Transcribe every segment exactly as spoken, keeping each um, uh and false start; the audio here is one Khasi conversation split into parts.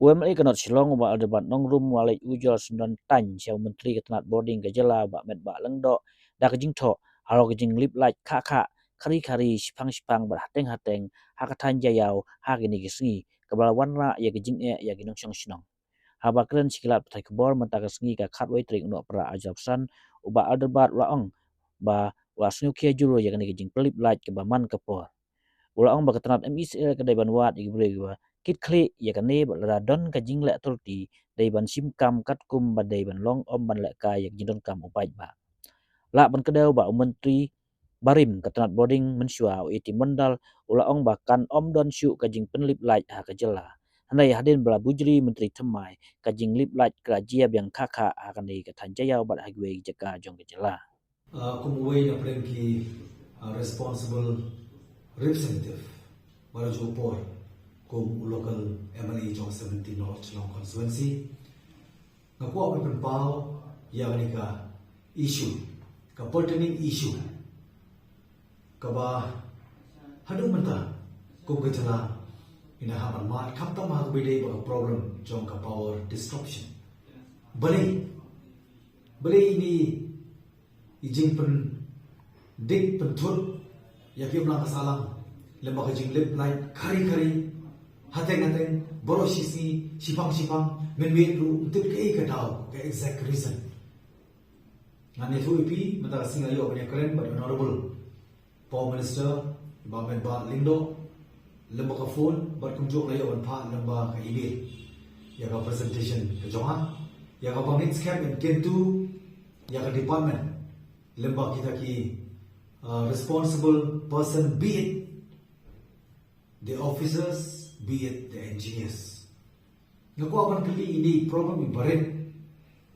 U M L A ka North Shillong, u Bah Adelbert Nongrum, u la leit ujor syndon tang sha u Myntri ka tnat bording ka jylla, u Bah Metbah Lyngdoh, da ka jingthoh halor ka jinglip light khah khah, khari khari, shipang shipang bad hateng hateng ha ka thaiñ Jaïaw ha kine ki sngi, kaba la wanrah ïa ka jingeh ïa ki nongshong shnong. Haba kren sha ki lad pathai khubor mynta ka sngi ka khatwei tarik u Nohprah arhajar arphew san, u Bah Adelbert u la ong ba u la sngewkhia jur ïa kane ka jingpynlip light kaba man ka por. U la ong ba ka tnat M E C L ka dei ban wad ïa ki briew kiba kit khlieh ïa kane bad lada don ka jingleh authority dei ban shim kam katkum ba dei ban long, ym ban lehkai ïa ka jingdonkam u paidbah. Lah ban kdew ba u Myntri barim ka tnat bording mynshuwa, u A T Mondal, u la ong ba kan ym don shuh ka jingpynlip light ha ka jylla. Hynrei hadien ba la bujli Myntri thymmai, ka jinglip light ka la jia biang khah khah ha kane ka thaiñ Jaïaw bad ha kiwei ki jaka jong ka jylla. Uh, kum uwei na pdeng ki, uh, responsible representative ba la ju por kum u local M L A jong seventeen North Shillong constituency, nga kwah ban pynpaw ïa kane ka issue, ka pertaining issue, kaba haduh mynta kum ka jylla ngi hap ban mad khamtam ha kaba ïadei bad ka problem jong ka power disruption. Balei, balei ine i jingpyndik pynthut ïa ki imlang ka sahlang lyngba ka jinglip light khari khari, hateng hateng, baroh shi sngi, shipang shipang, mynmiet ruh, ym tip kaei ka daw, ka exact reason. Ngan ïathuh ïa phi, mynta ka sngi nga ïoh ban ïakren bad Honorable Power Minister, Bah Metbah Lyngdoh, lyngba ka phone, bad kumjuh nga ïoh ban phah lyngba ka email ïa ka presentation ka jong nga, ïa kaba ngin skhem ban kyntu ïa ka department lyngba kita ki, uh, responsible person, be it the officers, be it the engineers. Nga kwah ban kylli ine i problem iba rit,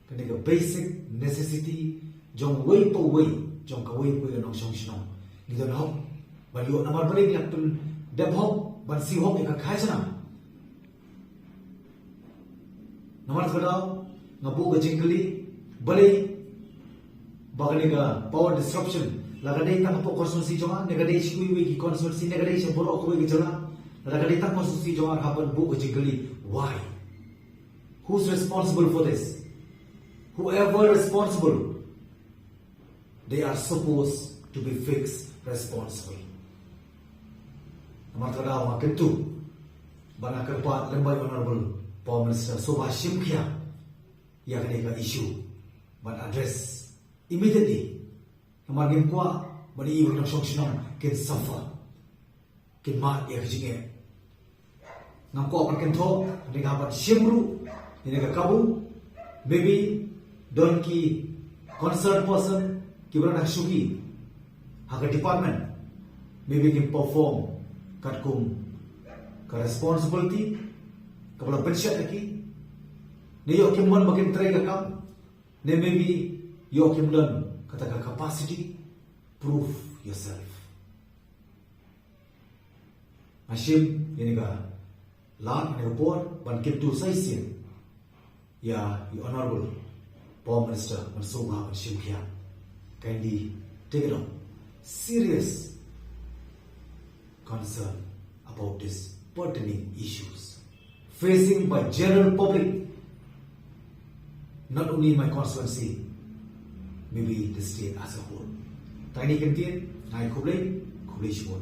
kane ka basic necessity jong uwei pa uwei, jong kawei pa kawei ka nongshong shnong. Ngi don hok ban ïoh, namar balei ngi la pyndep hok ban siew hok ïa ka khajna? Namar kata ka daw nga buh ka jingkylli, balei ba kane ka power disruption, la ka dei tang hapoh constituency jong nga, ne ka dei sha kiwei ki constituency, ne ka dei sha baroh kawei ka jylla, la ka dei tang constituency jong nga, hap ban buh ka jingkylli, why? Who's responsible for this? Whoever responsible, they are supposed to be fixed responsible. Namar kata ka daw nga kyntu, ba nga kyrpad lyngba i Honorable Power Minister, sngewbha shim khia ïa kane ka issue ban address immediately. Namar ngim kwah ba ine i nongshong shnong kin suffer, kin mad ïa ka jingeh. Ngam kwah ban kynthoh, hynrei nga hap ban shim ruh ïa kane ka kabu. Maybe don ki concerned person kiba don ha ka shuki, ha ka department, maybe kim perform katkum ka responsibility kaba la pynshet ïa ki. Ne ïoh kim mon ba kin trei ka kam, ne maybe ïoh kim don kata ka capacity. Prove yourself. Nga shim ïa kane ka lad, ïa kane ka por ban kyntu sa shisien ïa i Honorable Power Minister, ban sngewbha ban shim khia. Kindly take it up. Serious concern about these pertinent issues facing by general public, not only my constituency, maybe the state as a whole. Tang kine ki kyntien, nga ai khublei, khublei shibun.